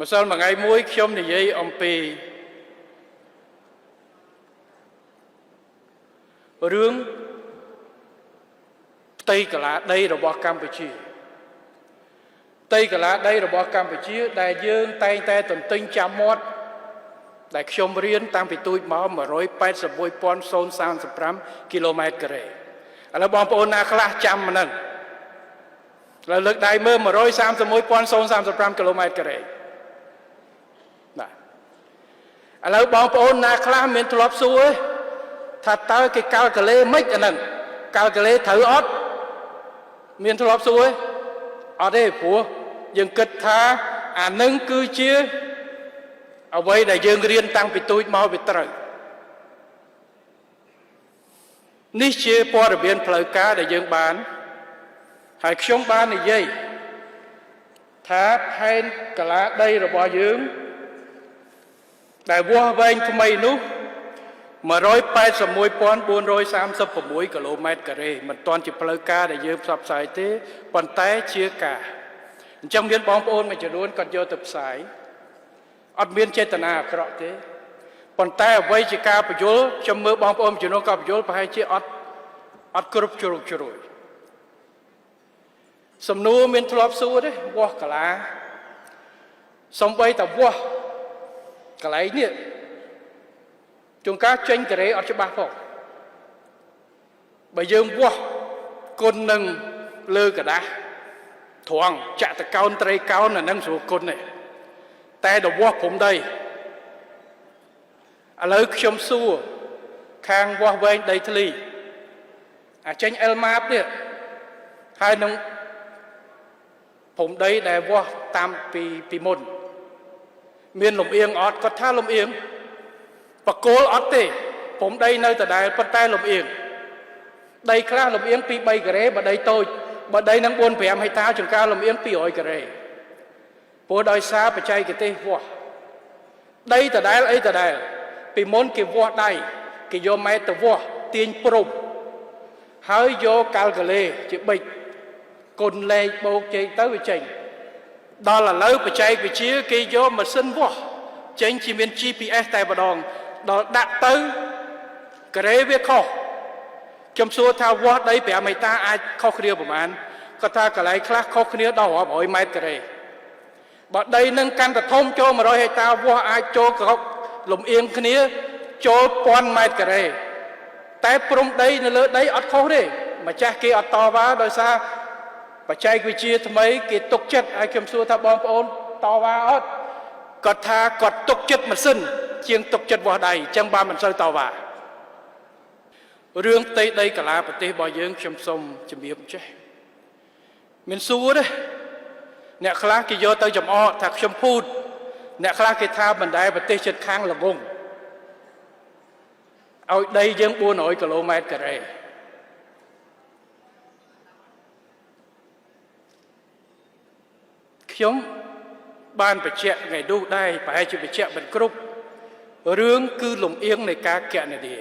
ម្សិលមួយថ្ងៃមួយខ្ញុំនិយាយអំពីរឿងផ្ទៃកលាដីរបស់កម្ពុជាផ្ទៃកលាដីរបស់កម្ពុជាដែលយើងតែងតែទន្ទិញចាំមាត់ដែលខ្ញុំរៀនតាំងពីទូចមក 181.035 គីឡូម៉ែត្រការ៉េឥឡូវបងប្អូនណាខ្លះចាំហ្នឹងឥឡូវលើកដៃមើល 131.035 គីឡូម៉ែត្រការ៉េបាទឥឡូវបងប្អូនណាខ្លះមានធ្លាប់សួរថាតើគេកាល់កលេមិនអាហ្នឹងកាល់កលេត្រូវអត់មានធ្លាប់សួរអត់ទេព្រោះយើងគិតថាអានឹងគឺជាអ្វីដែលយើងរៀនតាំងពីទូចមកវាត្រូវនេះជាព័ត៌មានផ្លូវការដែលយើងបានហើយខ្ញុំបាននិយាយថាផែនកលាដីរបស់យើងដែលវាស់វែងថ្មីនោះ 181.436 គីឡូម៉ែត្រការ៉េមិនទាន់ជាផ្លូវការដែលយើងផ្សព្វផ្សាយទេប៉ុន្តែជាការអញ្ចឹងមានបងប្អូនមួយចំនួនគាត់យកទៅផ្សាយអត់មានចេតនាអាក្រក់ទេប៉ុន្តែអ្វីជាការបញ្យលខ្ញុំមើលបងប្អូនចំនួនក៏បញ្យលប្រហែលជាអត់គ្រប់ជ្រុងជ្រោយសំណួរមានធ្លាប់សួរទេវាស់កាឡាសំបីតែវាស់កន្លែងនេះជួនកាលចេញការ៉េអត់ច្បាស់ផងបើយើងវាស់គុណនឹងលើกระดาษត្រង់ចតកោនត្រីកោនអានឹងស្រួលគុណទេតែដល់វាស់ព្រំដីឥឡូវខ្ញុំសួរខាងវាស់វែងដីធ្លីអាចេញ L map នេះហើយនឹងព្រំដីដែលវាស់តាមពីមុនមានលំអៀងអត់គាត់ថាលំអៀងបកគោលអត់ទេព្រំដីនៅដដែលប៉ុន្តែលំអៀងដីខ្លះលំអៀង2 3ការ៉េបើដីតូចបើដីនឹង4 5ហិកតាចង្ការលំអៀង200ការ៉េព្រោះដោយសារបច្ចេកទេសវាស់ដីដដែលអីដដែលពីមុនគេវាស់ដៃគេយកម៉ែត្រទៅវាស់ទាញព្រំហើយយកកាល់កលេជាប៊ិចគុណលេខបូកចេញទៅវាចេញដល់ឥឡូវបច្ចេកវិទ្យាគេយកម៉ាស៊ីនវាស់ចេញជាមាន GPS តែម្ដងដល់ដាក់ទៅការ៉េវាខុសខ្ញុំសួរថាវាស់ដី5ហិកតាអាចខុសគ្នាប្រហែលគាត់ថាកន្លែងខ្លះខុសគ្នាដល់រាប់រយម៉ែត្រការ៉េបើដីនឹងកាន់តែធំចូល100ហិកតាវាស់អាចចូលក្រកលំអៀងគ្នាចូល1000ម៉ែត្រការ៉េតែព្រំដីនៅលើដីអត់ខុសទេម្ចាស់គេអត់តវ៉ាដោយសារបច្ចេកវិទ្យាថ្មីគេទុកចិត្តហើយខ្ញុំសួរថាបងប្អូនតវ៉ាអត់គាត់ថាគាត់ទុកចិត្តម៉ាស៊ីនជាងទុកចិត្តវាស់ដៃអញ្ចឹងបានមិនសូវតវ៉ារឿងផ្ទៃដីកាឡាប្រទេសរបស់យើងខ្ញុំសូមជំរាបចេះមានសួរទេអ្នកខ្លះគេយកទៅចំអកថាខ្ញុំភូតអ្នកខ្លះគេថាបណ្ដែប្រទេសជិតខាងល្ងងឲ្យដីយើង400គីឡូម៉ែត្រការ៉េខ្ញុំបានបញ្ជាក់ថ្ងៃនោះដែរប្រហែលជាបញ្ជាក់មិនគ្រប់រឿងគឺលំអៀងនៃការកណនា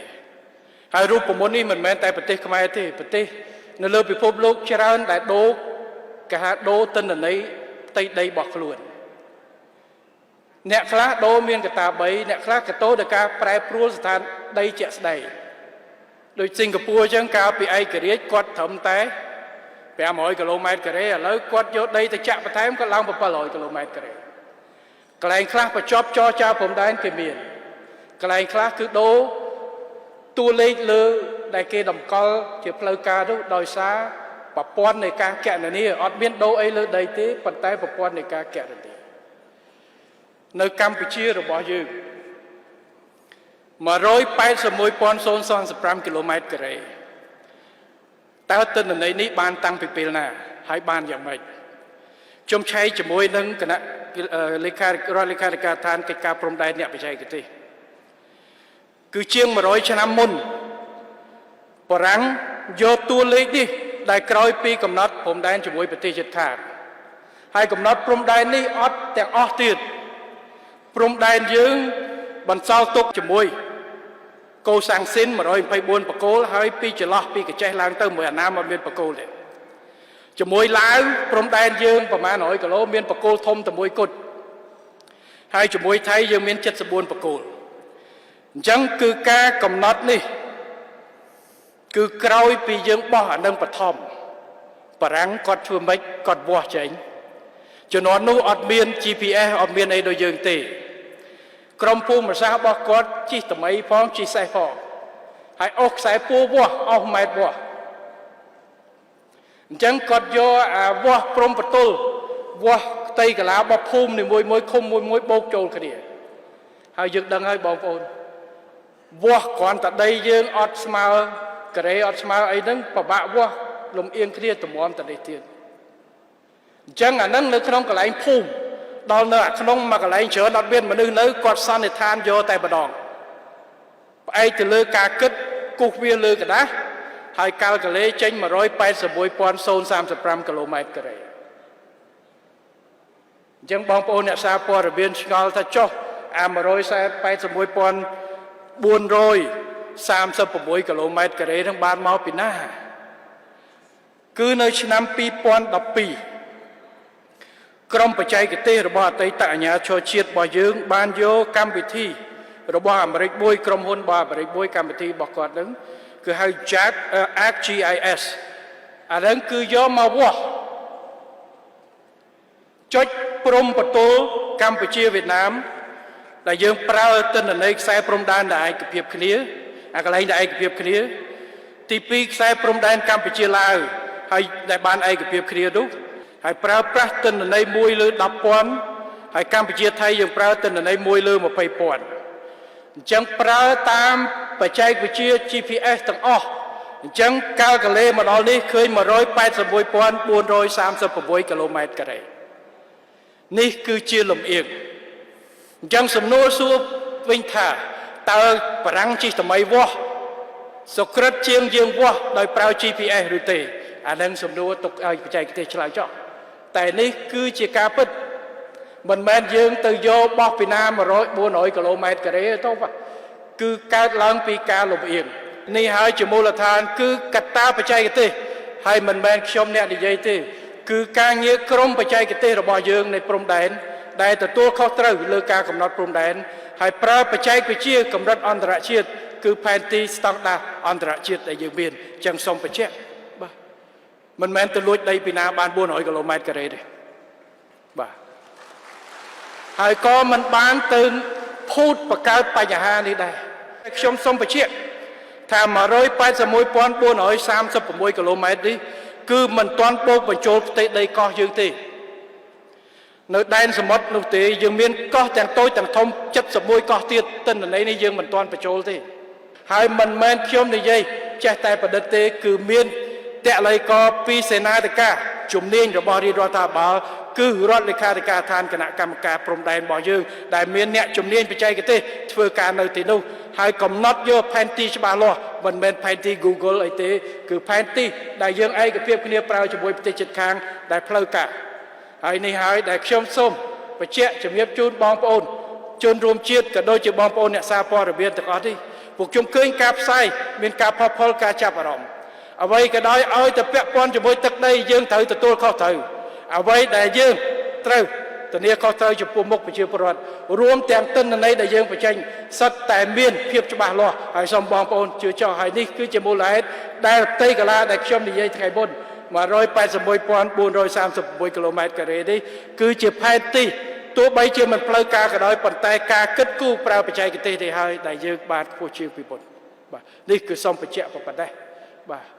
ហើយរូបមន្តនេះមិនមែនតែប្រទេសខ្មែរទេប្រទេសនៅលើពិភពលោកច្រើនដែលដូរគេហៅដូរទិន្នន័យផ្ទៃដីរបស់ខ្លួនអ្នកខ្លះដូរមានកត្តា3អ្នកខ្លះកតោដោយការប្រែប្រួលស្ថានដីជាក់ស្ដែងដូចសិង្ហបុរីអញ្ចឹងកាលពីឯករាជ្យគាត់ត្រឹមតែ500គីឡូម៉ែត្រការ៉េឥឡូវគាត់យកដីទៅចាក់បន្ថែមគាត់ឡើង700គីឡូម៉ែត្រការ៉េកន្លែងខ្លះបញ្ចប់ចរចាព្រំដែនគេមានកន្លែងខ្លះគឺដូរតួលេខលើដែលគេតម្កល់ជាផ្លូវការនោះដោយសារប្រព័ន្ធនៃការកណនាអត់មានដូរអីលើដីទេប៉ុន្តែប្រព័ន្ធនៃការកណនានៅកម្ពុជារបស់យើង 181.035 គីឡូម៉ែត្រការ៉េតើទិន្នន័យនេះបានតាំងពីពេលណាហើយបានយ៉ាងម៉េចខ្ញុំឆែកជាមួយនឹងគណៈលេខារដ្ឋលេខាធិការដ្ឋានកិច្ចការព្រំដែនអ្នកបច្ចេកទេសគឺជាង100ឆ្នាំមុនបារាំងយកតួលេខនេះដែលក្រោយពីកំណត់ព្រំដែនជាមួយប្រទេសជិតខាងហើយកំណត់ព្រំដែននេះអត់ទាំងអស់ទៀតព្រំដែនយើងបន្សល់ទុកជាមួយកូសាំងស៊ីន124បកគោលហើយពីចន្លោះពីកញ្ចេះឡើងទៅមួយអាណាមកមានបកគោលទេជាមួយឡាវព្រំដែនយើងប្រមាណ100គីឡូមានបកគោលធំតែមួយគត់ ហើយជាមួយថៃយើងមាន74បកគោលអញ្ចឹងគឺការកំណត់នេះគឺក្រោយពីយើងបោះអានឹងបឋមបារាំងគាត់ធ្វើម៉េចគាត់វាស់ចេញជំនាន់នោះអត់មាន GPS អត់មានអីដូចយើងទេ ក្រុមភូមិសាស្ត្ររបស់គាត់ជិះតមីផងជិះសេះផងហើយអស់ខ្សែពួរវាស់អស់ម៉ែត្រវាស់អញ្ចឹងគាត់យកអាវាស់ព្រំប្រទល់វាស់ផ្ទៃកាឡារបស់ភូមិនីមួយមួយឃុំមួយមួយបូកចូលគ្នាហើយយើងដឹងហើយបងប្អូនវាស់គ្រាន់តែដីយើងអត់ស្មើការ៉េអត់ស្មើអីហ្នឹងពិបាកវាស់លំអៀងគ្នាតម្រាំតនេះទៀតអញ្ចឹងអាហ្នឹងនៅក្នុងកន្លែងភូមិដល់នៅអាក្នុងមួយកន្លែងច្រើនអត់មានមនុស្សនៅគាត់សន្និដ្ឋានយកតែម្ដងផ្អែកទៅលើការគិតគូសវាលើក្រដាសហើយកាល់កលេចេញ181.035គីឡូម៉ែត្រការ៉េអញ្ចឹងបងប្អូនអ្នកសារព័ត៌មានឆ្ងល់ថាចុះអា181,436គីឡូម៉ែត្រការ៉េហ្នឹងបានមកពីណាគឺនៅឆ្នាំ2012ក្រុមបច្ចេកទេសរបស់អតីតអាជ្ញាធរជាតិរបស់យើងបានយកកម្មវិធីរបស់អាមេរិកមួយក្រុមហ៊ុនរបស់អាមេរិកមួយកម្មវិធីរបស់គាត់ហ្នឹងគឺហៅ JAG ArcGIS អាហ្នឹងគឺយកមកវាស់ចុចព្រំប្រទល់កម្ពុជាវៀតណាមដែលយើងប្រើទិន្នន័យខ្សែព្រំដែនដែលឯកភាពគ្នាអាកន្លែងដែលឯកភាពគ្នាទី2ខ្សែព្រំដែនកម្ពុជាឡាវហើយដែលបានឯកភាពគ្នានោះហើយប្រើប្រាស់ទិន្នន័យ1លើ10,000ហើយកម្ពុជាថៃយើងប្រើទិន្នន័យ1លើ20,000អញ្ចឹងប្រើតាមបច្ចេកវិទ្យា GPS ទាំងអស់អញ្ចឹងកាល់កលេមកដល់នេះឃើញ181,436គីឡូម៉ែត្រការ៉េនេះគឺជាលំអៀងអញ្ចឹងសំណួរសួរវិញថាតើបារាំងជិះតមីវាស់សុក្រិតជាងយើងវាស់ដោយប្រើ GPS ឬទេអានឹងសំណួរទុកឲ្យបច្ចេកទេសឆ្លើយចោះតែនេះគឺជាការពិតមិនមែនយើងទៅយកបោះពីណា100 400គីឡូម៉ែត្រការ៉េទៅគឺកើតឡើងពីការលំអៀងនេះហើយជាមូលដ្ឋានគឺកត្តាបច្ចេកទេសហើយមិនមែនខ្ញុំអ្នកនិយាយទេគឺការងារក្រុមបច្ចេកទេសរបស់យើងនៃព្រំដែនដែលទទួលខុសត្រូវលើការកំណត់ព្រំដែនហើយប្រើបច្ចេកវិទ្យាកម្រិតអន្តរជាតិគឺផែនទីស្តង់ដារអន្តរជាតិដែលយើងមានអញ្ចឹងសូមបញ្ជាក់បាទមិនមែនទៅលួចដីពីណាបាន400គីឡូម៉ែត្រការ៉េទេបាទហើយក៏មិនបានទៅភូតបង្កើតបញ្ហានេះដែរខ្ញុំសូមបញ្ជាក់ថា181,436គីឡូម៉ែត្រនេះគឺមិនទាន់បូកបញ្ចូលផ្ទៃដីកោះយើងទេនៅដែនសមុទ្រនោះទេយើងមានកោះទាំងតូចទាំងធំ71កោះទៀតទិន្នន័យនេះយើងមិនទាន់បញ្ចូលទេហើយមិនមែនខ្ញុំនិយាយចេះតែប្រឌិតទេគឺមានតល័យកពីសេនាធិការជំនាញរបស់រាជរដ្ឋាភិបាលគឺរដ្ឋលេខាធិការដ្ឋានគណៈកម្មការព្រំដែនរបស់យើងដែលមានអ្នកជំនាញបច្ចេកទេសធ្វើការនៅទីនោះហើយកំណត់យកផែនទីច្បាស់លាស់មិនមែនផែនទី Google អីទេគឺផែនទីដែលយើងឯកភាពគ្នាប្រើជាមួយប្រទេសជិតខាងដែលផ្លូវការហើយនេះហើយដែលខ្ញុំសូមបញ្ជាក់ជំរាបជូនបងប្អូនជនរួមជាតិក៏ដូចជាបងប្អូនអ្នកសារព័ត៌មានទាំងអស់នេះពួកខ្ញុំឃើញការផ្សាយមានការផុសផុលការចាប់អារម្មណ៍អ្វីក៏ដោយឲ្យតែពាក់ព័ន្ធជាមួយទឹកដីយើងត្រូវទទួលខុសត្រូវអ្វីដែលយើងត្រូវធានាខុសត្រូវចំពោះមុខប្រជាពលរដ្ឋរួមទាំងទិន្នន័យដែលយើងបញ្ចេញសុទ្ធតែមានភាពច្បាស់លាស់ហើយសូមបងប្អូនជឿចោះហើយនេះគឺជាមូលហេតុដែលផ្ទៃកាឡាដែលខ្ញុំនិយាយថ្ងៃមុន181,436គីឡូម៉ែត្រការ៉េនេះគឺជាផែនទីទោះបីជាមិនផ្លូវការក៏ដោយប៉ុន្តែការគិតគូរប្រើបច្ចេកទេសនេះហើយដែលយើងបានខ្ពស់ជាងពីមុនបាទនេះគឺសូមបញ្ជាក់ប៉ុណ្ណេះបាទ។